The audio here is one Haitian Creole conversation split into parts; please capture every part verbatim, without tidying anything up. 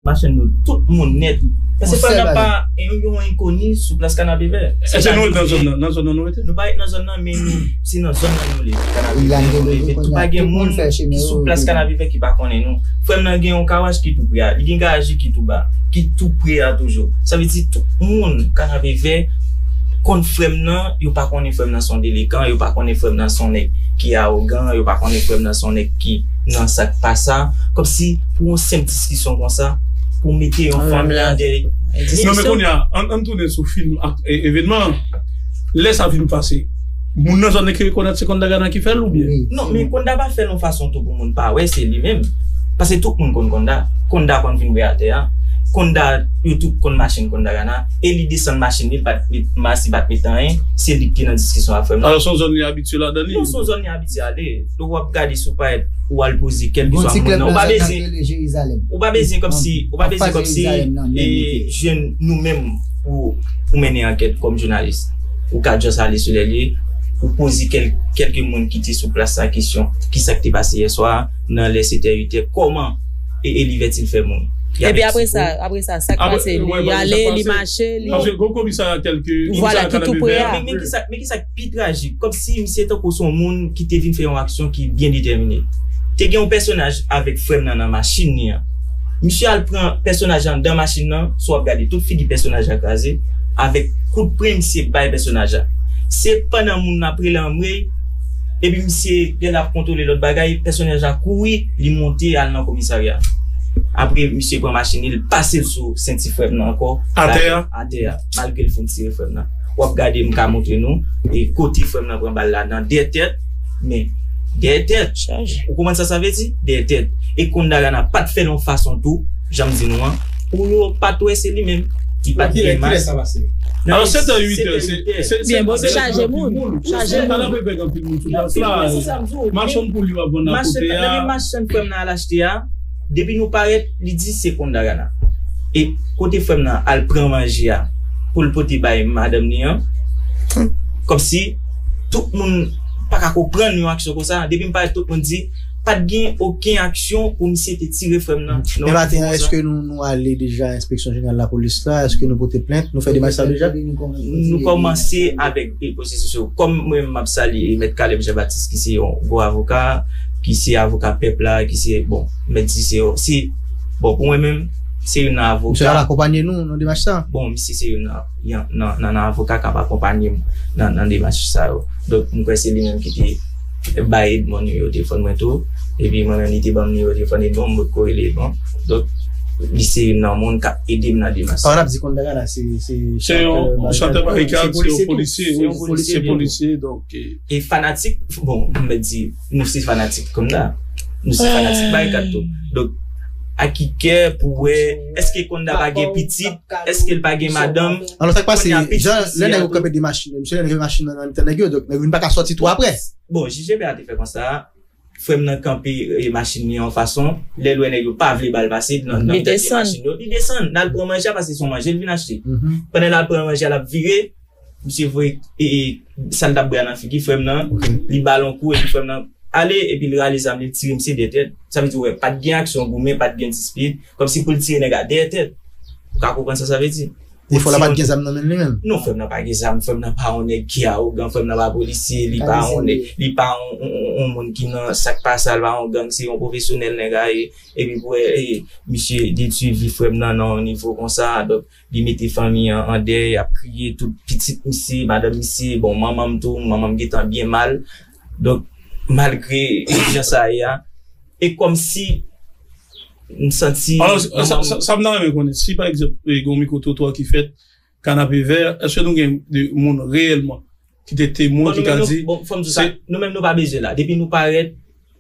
machann yo, tout moun nèt. Paske frè m nan pa yon, yon enkoni sou plas Kanapevè. Èske nou ret nan zòn nan? Nan zòn nan nou rete? Nou pa ret nan zòn nan, men nou, se nan zòn nan nou leve. Kanapevè nou leve. Tou pa gen moun ki sou plas Kanapevè ki pa konnen nou. Frè m nan gen yon kawash ki tou pre a. Li gen garaj li ki tou ba, ki tou pre a toujou. Sa vle di tout moun Kanapevè konn frè m nan, yo pa konnen frè m nan se yon delekan, yo pa konnen frè m nan se yon nèg ki awogan, yo pa konnen frè m nan se yon nèg ki nan sa k pa sa. Kòmsi pou yon senp diskisyon konsa, pou mete yon fanmi an dèyè. Non, men kounye a, ann, ann tounen sou fim ak e, evènman an. Lè sa fin pase, moun nan zòn nan ki rekonèt se Kondagana ki fè l oubyen? Non, men Konda pa fè l yon fason tou pou moun pa wè se li menm. Paske tout moun konn Konda. Konda konn vin bwè atè a. Konda, yo tout konn machin Kondagana. E li desann machin li, li pa t met mas, li pa t met anyen. Se li ki te nan diskisyon ak frè m nan. Alò, se yon zòn li abitye ladan li? Non, se yon zòn li abitye ale. Donk, w ap gade si w parèt, ou al poze kèlkeswa moun nan. Ou pa bezwen, ou pa bezwen kòmsi, ou pa bezwen kòmsi, e, jwenn nou menm pou, pou mennen ankèt kòm jounalis. Ou ka just ale sou lè li, ou poze kèl, kèlke moun ki te sou plas la kesyon, kisa ki te pase yè swa, nan lè sèt è, uit è, kòman e, e Livètil fè moun. Epi apre sa, apre sa, sa k pase? Li ale, li mache, li... Paske gon komisarya tèl ke komisarya Kanapevè. Men, men kisa, men kisa k pi trajik? Kòmsi misye tankou se yon moun ki te vin fè yon aksyon ki byen detèmine. Te gen yon pèsonaj avèk frè m nan nan machin li an. Misye al pran pèsonaj la anndan machin nan, si w ap gade tout figi pèsonaj la kraze, avèk kout pwen misye bay pèsonaj la. Se pandan moun nan ap rele anmwey, epi misye genlè ap kontwole lòt bagay, pèsonaj la kouri, li monte al nan komisarya. Apre, misye pran machin li, li pase l sou senti frè m nan ankò. Atè a? Atè a, malgre l fin tire frè m nan. W ap gade, m ka montre nou, e kote frè m nan pran bal la nan dèyè tèt, men dèyè tèt. Ou konprann sa sa vle di? Dèyè tèt. E Kondagana pa t fè l yon fason tou, jan m di nou an, pou yo pa t wè se li menm. Li pa t gen mas. Alò, sèt è, uit è, se, se, se, byen, bon, se chaje moun. Chaje moun. Kanapevè gen anpil moun sou plas la. Machann poul yo ap vann akote a. Nan men machann frè m nan al achte a, depi nou parèt, li di se Kondagana. E kote frè m nan al pran manje a pou l pote bay madanm li an, kòmsi tout moun pa ka konprann yon aksyon konsa. Depi m parèt, tout moun di, pa t gen okenn aksyon pou misye te tire frè m nan. Men maten an, èske nou, nou ale deja enspeksyon jeneral lapolis la? Èske nou pote plent? Nou fè demach sa deja? Nou kòmanse avèk, e, pwosesis yo. Kòm mwen, m ap salye Mèt Caleb Jean Baptiste, ki se yon gwo avoka, ki se avoka pèp la, ki se, bon, m mèt di se, se, bon, pou mwen menm, se youn nan avoka. Misye ap akonpanye nou nan demach sa? Bon, misye se youn nan, nan, nan, nan avoka k ap akonpanye m nan, nan demach sa yo. Donk, m kwè se li menm ki te bay Edmond nimewo telefòn mwen tou. Epi mwen menm, li te ban m nimewo telefòn Edmond, m potko rele Edmond. Donk, li se youn nan moun k ap ede m nan demach sa. Sa w ap di Kondagana, se, se yon chantè barikad, se yon polisye, wi, se polisye, donk, e fanatik, bon, m mèt di, nou se fanatik Konda. Nou se fanatik barikad tou. Donk, a ki kè pou wè, èske Konda pa gen pitit, èske l pa gen madanm? Alò, sa k pase, jan lè nèg yo kanpe de machin yo, misye lè nèg yo machin nan nan mitan nèg yo, donk nèg yo vin pa ka sòti tou apre. Bon, jij Eber te fè konsa, frè m nan kanpe, e, machin li yon fason, lè l wè nèg yo pa vle ba l pase, nan, nan tèt de machin yo, li desann, l al pran manje a, paske se yon manje l vin achte. Pandan l al pran manje a, l ap vire, misye voye, e, e, sa l t ap bwè a nan figi frè m nan, li ba l yon kou, epi frè m nan ale, epi l rale zam li, l tire misye dèyè tèt. Sa vle di, wè, pa t gen aksyon goumen, pa t gen dispit, kòmsi pou l tire nèg a dèyè tèt. Ou ka konprann sa sa vle di? Defwa la pa t gen zam nan men l li menm? Non, frè m nan pa gen zam, frè m nan pa yon nèg ki awogan, frè m nan pa polisye, li pa yon nèg, li pa yon, yon, yon, yon moun ki nan sa k pa sa, li pa yon gang, se yon pwofesyonèl nèg a ye. Epi pou wè, e, misye detwi vi frè m nan nan yon nivo konsa, donk, li mete fanmi an an dèy, ap kriye tout pitit misye, madanm misye, bon, manman m tou, manman m gentan byen mal. Donk, malgre jan sa ye a, e kòmsi m santi... Alò, sa, sa, sa m ta renmen konnen, si pa egzanp, e, gen yon mikwo twotwa ki fèt, Kanapevè, èske nou gen de moun reyèlman ki te temwen, ki ka di... Bon, fò m di sa, nou menm nou pa bezwen la. Depi nou parèt,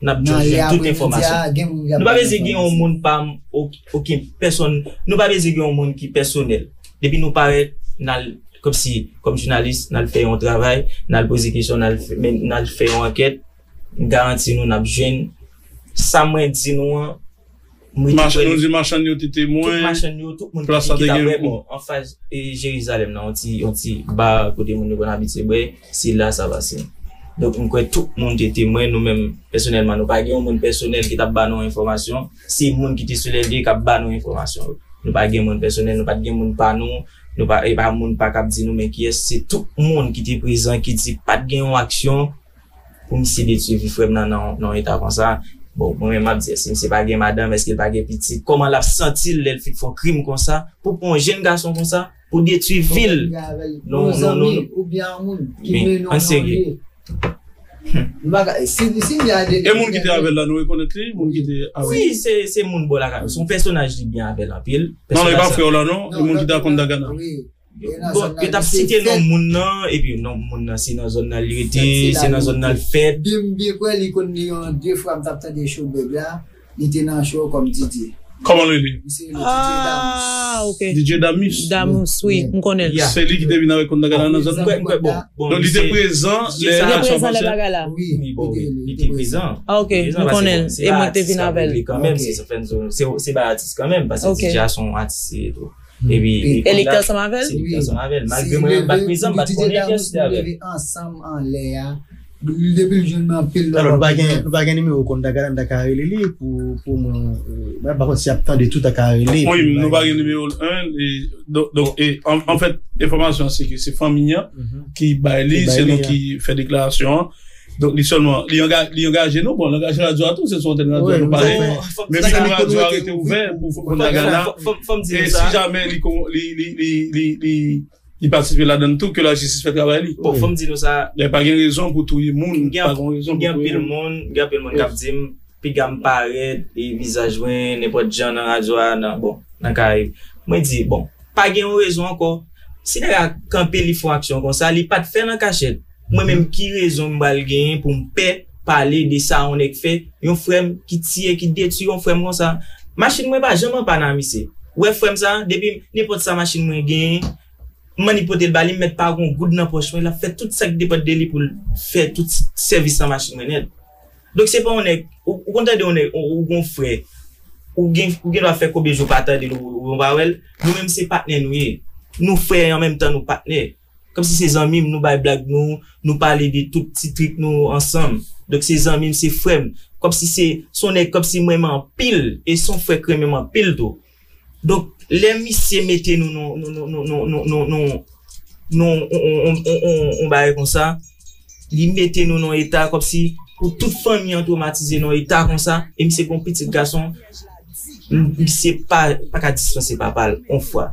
n ap jwenn tout enfòmasyon. Nou pa bezwen gen yon moun pa m, okenn pèsonn, nou pa bezwen gen yon moun ki pèsonèl. Depi nou parèt, n al, kòmsi, kòm jounalis, n al fè yon travay, n al poze kesyon, n al fè, men, n al fè yon ankèt, m garanti nou, n ap jwenn. Sa mwen di nou an, m rete kwè li. Machann, nou di machann yo te temwen, tout machann yo, tout moun ki te, ki t ap wè, bon, anfas, e, Jerizalèm nan, yon ti, yon ti ba kote moun yo konn abitye bwè, se la sa pase. Donk, m kwè tout moun te temwen, nou menm, pèsonèlman, nou pa gen yon moun pèsonèl ki t ap ba nou enfòmasyon. Se moun ki te sou lè lye k ap ba nou enfòmasyon yo. Nou pa gen moun pèsonèl, nou pa t gen moun pa nou, nou pa, e pa moun pa k ap di nou men kiyès, se tout moun ki te prezan, ki di pa t gen yon aksyon pou misye detwi vi frè m nan, nan, nan yon eta konsa. Bon, mwen menm, m ap di, si misye pa gen madanm, èske l pa gen pitit? Kòman l ap santi l lè l fin fè yon krim konsa? Pou pran yon jenn gason konsa, pou detwi vi l? Non, non, non, non. Men, ann serye. E moun ki te avè l la, nou rekonèt li? Moun ki te avè l? Wi, se, se moun bò lakay. Se yon pèsonaj li byen avè l anpil. Non, non, e pa frè w la, non. E moun ki te ak Kondagana. Bon, yo t ap site non moun nan, epi non moun nan, se nan zòn nan li rete, se nan zòn nan l fèt. Depi m byen kwè, li konn li yon de fwa m t ap tande show bèg la, li te nan show kòm D J. Kòman l rele? Misye rele D J Damus. Ah, ok. D J Damus. Damus, wi, m konnen l. Se li ki te vin avèk Kondagana nan zòn nan? Bon, bon, bon, donk, li te prezan lè aksyon pase? Li te prezan lè bagay la? Wi, bon, wi, li te prezan. Ah, ok, m konnen l. E mwen ki te vin avè l. Kanmenm, se, se, se, se bay atis kanmenm, paske D J a se yon atis, se tou. Epi, e li te ansanm avè l? Se li ki te ansanm avè l. Malgre mwen menm m pa t prezan, m pa t konnen kiyès ki te avè l. Ansanm anlè a. Depi l jwenn anpil lò. Alò, nou pa gen, nou pa gen nimewo Kondagana, m ta ka rele li pou, pou mwen, euh, mwen pa konn si y ap tande tou, ta ka rele. Wi, nou pa gen nimewo l, en, e, donk, donk, e, an, anfèt, enfòmasyon an se ke se fanmi an ki bay li, se nou ki fè deklarasyon an. Donk, li sèlman, li anga-, li angaje nou, bon, l angaje radyo a tou, se sou antèn radyo a nou pale. Men fòk radyo a rete ouvè pou Kondagana. E si jamè li, li, li, li, li, li, li patisipe ladan l tou, ke lajistis fè travay li. Bon, fò m di nou sa. Lè pa gen rezon pou touye moun, pa gen rezon pou touye moun. Gen anpil moun, gen anpil moun k ap di m, piga m parèt, e vizaj mwen, nenpòt jan nan radyo a, nan, bon, nan Karayib. Mwen di, bon, pa gen yon rezon ankò. Si nèg la kanpe, li fè yon aksyon konsa, li pa t fè l an kachèt. Mwen menm, ki rezon m pral genyen pou m pè pale de sa yon nèg fè, yon frè m ki tiye, ki detwi yon frè m konsa? Machin mwen pa janm an pann a misye. Ou wè frè m sa, depi nenpòt sa machin mwen genyen, m annik pote l ba li, m mèt pa gen yon goud nan pòch mwen, l ap fè tout sa k depann de li pou l fè tout sèvis nan machin mwen nèt. Donk, se pa yon nèg, ou, ou konn tande yon nèg, ou, ou gon frè, ou gen, ou gen dwa fè konbyen jou pa tande l, ou, ou pa wè l. Nou menm, se patnè nou ye. Nou frè e an menm tan nou patnè. Kòmsi se zanmi m, nou bay blag nou, nou pale de tout ti trik nou ansanm. Donk, se zanmi m, se frè m. Kòmsi se, se yon nèg, kòmsi m renmen anpil, e se yon frè k renmen m anpil tou. Donk, lè misye mete nou nan, nan, nan yon bagay konsa, li mete nou nan eta kòmsi pou tout fanmi an twomatize nan eta konsa, e misye gon pitit gason, m-, misye pa, pa ka dispanse papa l yon fwa.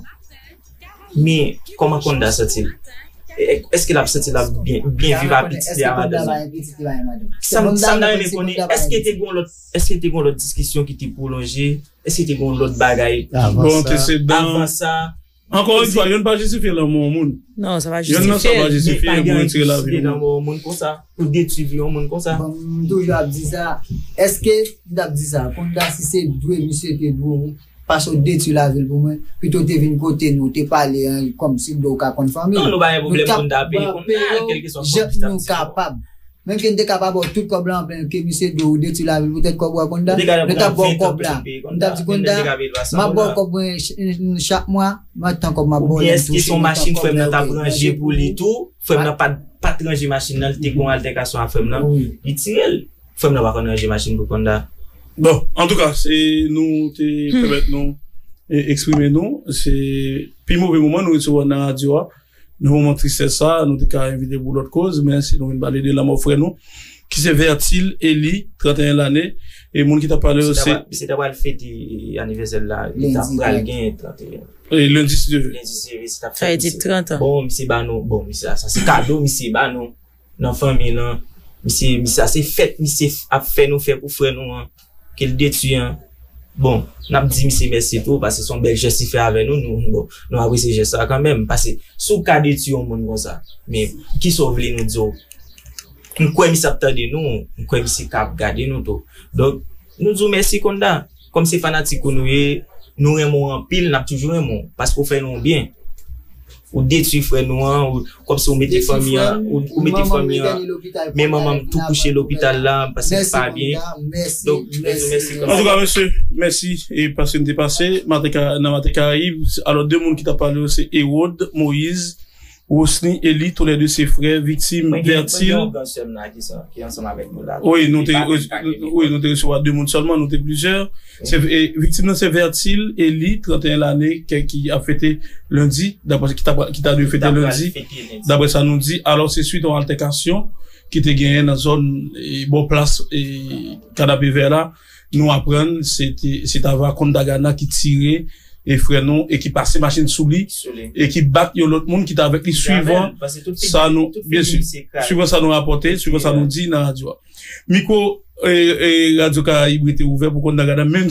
Men, kòman Konda santi l? E-, èske l ap santi l ap byen, byen viv ak pitit li a madanm li? Sa m, sa m ta renmen konnen, èske te gon lòt, èske te gon lòt diskisyon ki te pwolonje? Èske te gon lòt bagay ki avan sa? Avan sa? Ankò yon fwa, yonn pa jistifye lanmò yon moun. Non, sa pa jistifye. Yonn nan sa pa jistifye pou retire lavi yon moun. Lanmò yon moun konsa, pou detwi vi yon moun konsa. Bon, m toujou ap di sa. Èske m t ap di sa? Konda, si se dwe, misye te dwe pase w detwi lavi l pou mwen, pito w te vin kote nou, te pale an, kòmsi w ka konn fanmi l. Non, nou pa gen pwoblèm pou n ta peye Konda, kèlkeswa kòb li t ap di nou. Kapab. Menm ke n te ka pa ba w tout kòb la anplen, ke misye di w detwi lavi l poutèt kòb ou a Konda, nou t ap ba w kòb la. M t ap di Konda, m ap ba w kòb mwen ch-, chak mwa, m ap tan kòb m ap ba w la. Oubyen èske se yon machin frè m nan t ap ranje pou li tou? Frè m nan pa t, pa t ranje machin nan, li te gen yon altèkasyon ak frè m nan, li tire l. Frè m nan pa konn ranje machin pou Konda. Bon, antouka, se nou te pèmèt nou, e, eksprime nou. Se pi move moman nou resevwa nan radyo a. Nan moman tristès sa, nou te ka envite pou lòt koz, men si nou vin pale de lanmò frè nou, ki se Vertil Eli, trannteyen lane, e moun ki t ap pale yo se... Misye ta pral fete anivèsè l la, li ta pral gen trannteyen. E lendi, si Dye vle. Lendi, si Dye vle, misye t ap fete. Sa vle di trant an. Bon, misye ba nou, bon, misye sa, se kado misye ba nou nan fanmi lan. Misye, misye sa, se fèt misye ap fè nou fè pou frè nou an, ke l detwi an. Bon, n ap di misye mèsi tou, paske se yon bèl jès li fè avè nou, nou, bon, nou apresye jès sa kanmenm, paske si w ka detwi yon moun konsa, men kisa w vle nou di w? M kwè misye ap tande nou, m kwè misye ka ap gade nou tou. Donk, nou di w mèsi Konda. Kòm se fanatik ou nou ye, nou renmen w anpil, n ap toujou renmen w, paske w fè nou byen. Ou detwi frè nou an, ou, kòmsi ou mete fanmi an, ou, ou mete fanmi an, men manman m tou kouche lopital la, paske l pa byen. Donk, nou di w mèsi kanmenm. Antouka, mesye, mèsi, e paske n te pase, Maten Ka-, nan Maten Karayib, alò, de moun ki t ap pale yo, se Erod Moïse, Rosny Eli, tou lè de se frè, viktim Vètil. Mwen gen yon gran sè m la ki sa, ki ansanm avèk nou la. Wi, nou te, wi, nou te resevwa de moun sèlman, nou te plizyè. Se, e, viktim nan se Vètil Eli, trannteyen lane, ki, ki ap fete lendi, daprè ki ta, ki ta dwe fete lendi. Daprè sa nou di, alò se swit yon altèkasyon ki te genyen nan zòn, e, bò plas, e, Kanapevè la, nou aprann se te, se t ava Kondagana ki tire e frè nou e ki pase machin sou li e ki bat yon lòt moun ki t avèk li, swivan sa nou, byen si, swivan sa nou rapòte, swivan sa nou di nan radyo a. Mikwo, e, e, Radyo Karayib rete ouvè pou Kondagana, menm